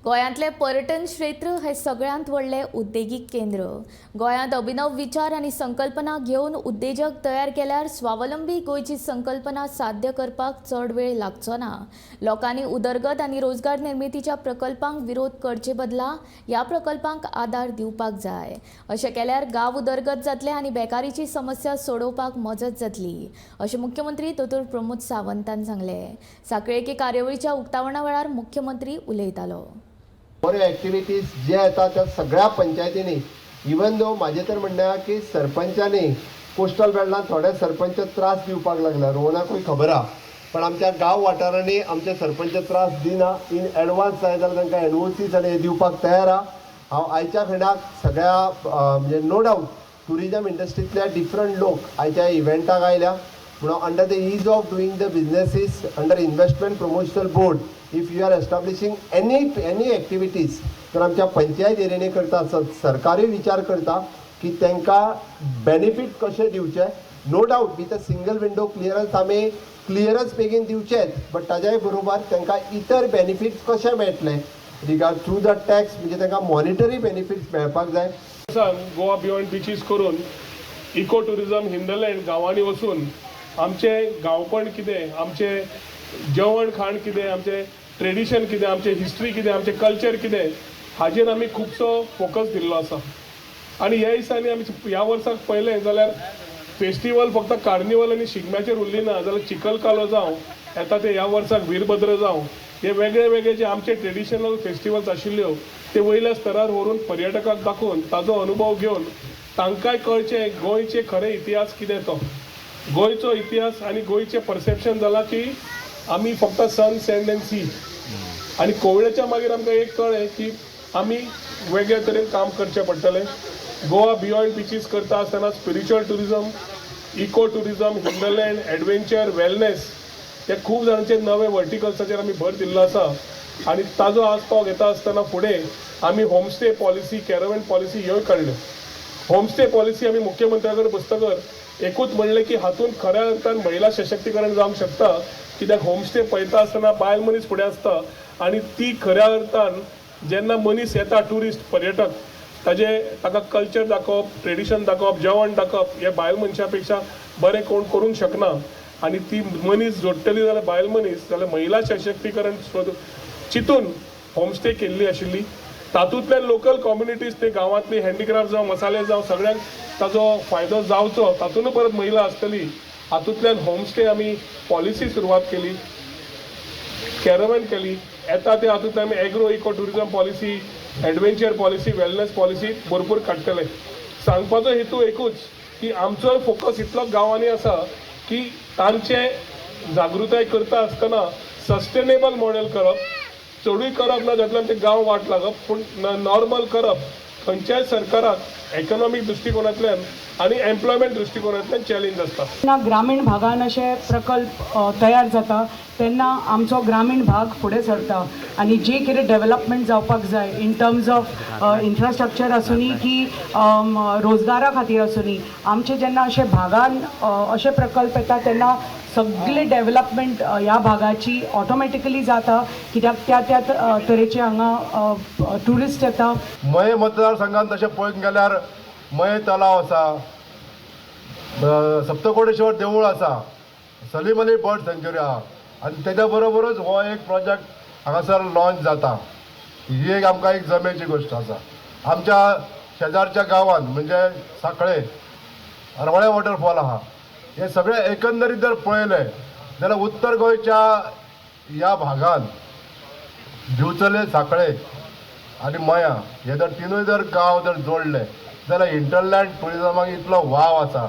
गोंयांतलें पर्यटन क्षेत्र हें सगळ्यांत व्हडलें उद्देगीक केंद्र. गोंयांत अभिनव विचार आनी संकल्पना घेवन उद्देजक तयार केल्यार स्वावलंबी गोंयची संकल्पना साध्य करपाक चड वेळ लागचो ना. लोकांनी उदरगत आनी रोजगार निर्मितीच्या प्रकल्पांक विरोध करचे बदला ह्या प्रकल्पांक आदार दिवपाक जाय. अशें केल्यार गांव उदरगत जातले आनी बेकारीची समस्या सोडोवपाक मजत जातली, अशें मुख्यमंत्री दोतोर प्रमोद सावंतान सांगलें. साखळे एके कार्यावळीच्या उक्तावणा वेळार मुख्यमंत्री उलयतालो. बऱ्यो एक्टिविटीज जे येता त्या सगळ्या पंचायतींनी, इवन दो म्हाजें तर म्हणणें आहा की सरपंचांनी, कोस्टल बेल्टान थोडे सरपंच त्रास दिवपाक लागला, रोहनाकूय खबर आहा, पण आमच्या गांव वाठारांनी आमचे सरपंच त्रास दिना. इन एडवान्स जाय जाल्यार तांकां एनओसीस आनी हे दिवपाक तयार आहा हांव. आयच्या खिणाक सगळ्या म्हणजे नो डावट ट्युरिजम इंडस्ट्रींतल्या डिफरंट लोक आयच्या इव्हेंटाक आयल्या म्हणून under the Ease of Doing the Businesses, under Investment Promotional Board, if you are establishing any activities, तर आमच्या पंचायत एरियांनी करता आसत, सरकारूय विचार करता की तांकां बेनिफीट कशे दिवचे. No doubt with a single window clearance आमी क्लियरन्स बेगीन दिवचेच, बट ताज्याय बरोबर तांकां इतर बेनिफिट्स कशे मेळटले रिगार्ड थ्रू the tax, म्हणजे तांकां मॉनिटरी बेनिफिट्स मेळपाक जाय. गोवा बियॉन्ड बिचीस करून इको टुरिझम हिंटरलँड गांवांनी वचून आमचें गांवपण कितें, आमचें जेवण खाण कितें, आमचें ट्रेडिशन कितें, आमचें हिस्ट्री कितें, आमचें कल्चर कितें, हाजेर आमी खुबसो फोकस दिल्लो आसा. आनी ह्या दिसांनी आमी ह्या वर्साक पळयलें जाल्यार फेस्टिवल फक्त कार्निवल आनी शिगम्याचेर उरली ना, जाल्यार चिखलकालो जावं, येता ते ह्या वर्साक वीरभद्र जावं, हे वेगळे वेगळे जे आमचे ट्रेडिशनल फेस्टिवल्स आशिल्ल्यो ते वयल्या स्तरार व्हरून पर्यटकाक दाखोवन ताजो अनुभव घेवन तांकांय कळचें गोंयचे खरे इतिहास कितें तो. गोंयचो इतिहास आनी गोंयचें परसेप्शन जालां की आमी फक्त सन, सँड अँड सी. आनी कोविडाच्या मागीर आमकां एक कळ्ळें की आमी वेगळे तरेन काम करचें पडटलें. गोवा बियॉन्ड बिचीस करता आसतना spiritual tourism, eco tourism, hinterland, adventure, wellness हे खूब जाणांचे नवे वर्टिकल्साचेर आमी भर दिल्लो आसा. आनी ताजो आस्पाव घेता आसतना फुडें आमी होमस्टे पॉलिसी, कॅरवेन पॉलिसी ह्योय काडल्यो. होमस्टे पॉलिसी आमी मुख्यमंत्र्या कडेन बसतकर एकूच म्हणलें की हातूंत खऱ्या अर्थान महिला सशक्तीकरण जावंक शकता, कित्याक होमस्टे पळयता आसतना बायल मनीस फुडें आसता आनी ती खऱ्या अर्थान जेन्ना मनीस येता, ट्युरिस्ट, पर्यटक, ताजे ताका कल्चर दाखोवप, ट्रेडिशन दाखोवप, जेवण दाखोवप हे बायल मनशा पेक्षा बरें कोण करूंक शकना. आनी ती मनीस जोडटली जाल्यार बायल मनीस, जाल्यार महिला सशक्तीकरण चिंतून होमस्टे केल्ली आशिल्ली. तातूंतल्यान लोकल कम्युनिटीज, ते गांवांतली हँडीक्राफ्ट जावं, मसाले जावं, सगळ्यांक ताजो फायदो जावचो, तातूंतय परत महिला आसतली. हातूंतल्यान होमस्टे आमी पॉलिसी सुरवात केली, कॅरवन केली. येता ते हातूंत आमी agro eco tourism policy, adventure policy, wellness policy भरपूर काडटले. सांगपाचो हेतू एकूच की आमचोय फोकस इतलो गांवांनी आसा की तांचे जागृताय करता आसतना सस्टेनेबल मॉडेल करप. चडूय करप ना जातल्यान आमचे गांव वाट लागप, पूण नॉर्मल करप खंयच्याय सरकाराक इकॉनॉमीक दृश्टिकोनांतल्यान आनी एम्प्लॉयमेंट दृश्टिकोनांतल्यान चॅलेंज आसता. जेन्ना ग्रामीण भागान अशे प्रकल्प तयार जाता तेन्ना आमचो ग्रामीण भाग फुडें सरता आनी जे कितें डेवलपमेंट जावपाक जाय इन टर्म्स ऑफ इन्फ्रास्ट्रक्चर आसूनी की रोजगारा खातीर आसूनी, आमचे जेन्ना अशे भागान अशे प्रकल्प येता तेन्ना सगळे डेवलपमेंट ह्या भागाची ऑटोमॅटिकली जाता, कित्याक त्या त्या तरेचे हांगा ट्युरिस्ट येता. मये मतदारसंघात तशें पळोवंक गेल्यार मये तलाव आसा, सप्तकोटेश्वर देवूळ आसा, सलीम अली बर्ड सँच्युरी आहा आनी तेच्या बरोबरूच हो एक प्रोजेक्ट हांगासर लॉन्च जाता. ही एक आमकां एक जमेची गोश्ट आसा. आमच्या शेजारच्या गांवांत म्हणजे साखळे हरवळे वॉटरफॉल आहा. हे सगळे एकंदरीत जर पळयलें जाल्यार उत्तर गोंयच्या ह्या भागान दिवचले, साखळे आनी मयां हे जर तिनूय जर गांव जर जोडले जाल्यार हिंटरलँड ट्युरिजमाक इतलो वाव आसा.